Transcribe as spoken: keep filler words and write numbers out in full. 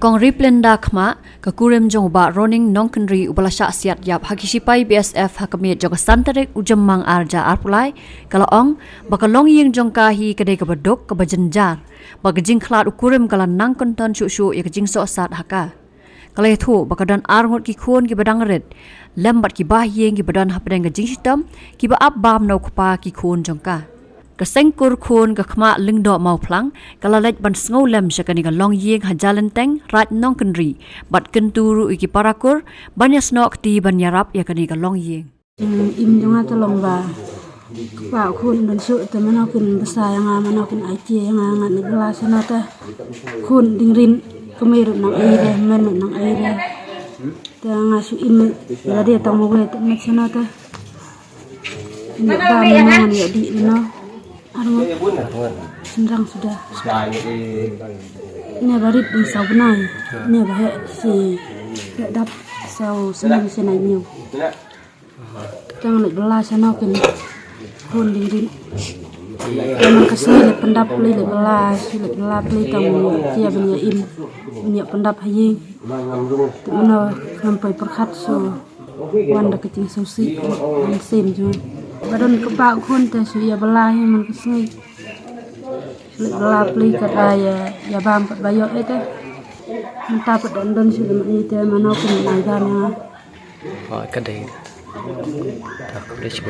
Kong Riplinda Khmah, ka kurim jong u Bah Roning Nongkynrih uba la shah siat ïap ha ki shipai B S F ha ka miet jong ka san tarik u Jymmang ar hajar arphew lai, ka la ong ba ka longïing jong ka hi ka dei kaba duk kaba jynjar, ba ka jingkhlad u kurim ka la nang kynton shuh shuh ïa ka jingsohsat ha ka. Ka la ïathuh ba ka don arngut ki khun kiba dang rit lem bad ki bahaïing kiba don hapdeng ka jingshitom kiba ap bam na u kpa ki khun jong ka. Ka seng kur khun ka Khmah Lyngdoh Mawphlang ka la leit ban sngew lem sha kane ka longïing ha Jalenteng, Raid Nongkynrih, bad kyntu ruh ïa ki para kur ban ïasnoh kti ban ïarap ïa kane ka longïing. Hmm, im jong nga te long ba kpa khun don shuh te mano kin bsa ïa nga, mano kin aiti ïa nga, nga ne bla sha no te khun ding rin, kmie ruh nang ai de, men ruh nang ai de. Te nga shu im la de tang mo we te met sha no te. Ïa ba me nang ïa di no. Arngut. Synrang suda. Ne ba rit ding saw bnai. Ne ba heh shi dap saw snem shi nai ñiew. Tang leit bla sha no kin. Khun ding rit. Ïa man ka sngi leit pyndap pli, leit bla, leit bla pli tang ïa ban ïa im. Ïa pyndap ha ïing. Te mano ngam poi pyrkhat shuh. Wan da ka jingsngewsih, mynsiem jong nga. Ba don kpa khun te shu ïa bla hi man ka sngi. Leit bla pli kat ba ïa, ïa bam kat ba ïoh ïa te. Mynta pat don don shu lem ïa te mano kin ai bam ïa nga. Oh, ka dei. Tak, ka dei shu.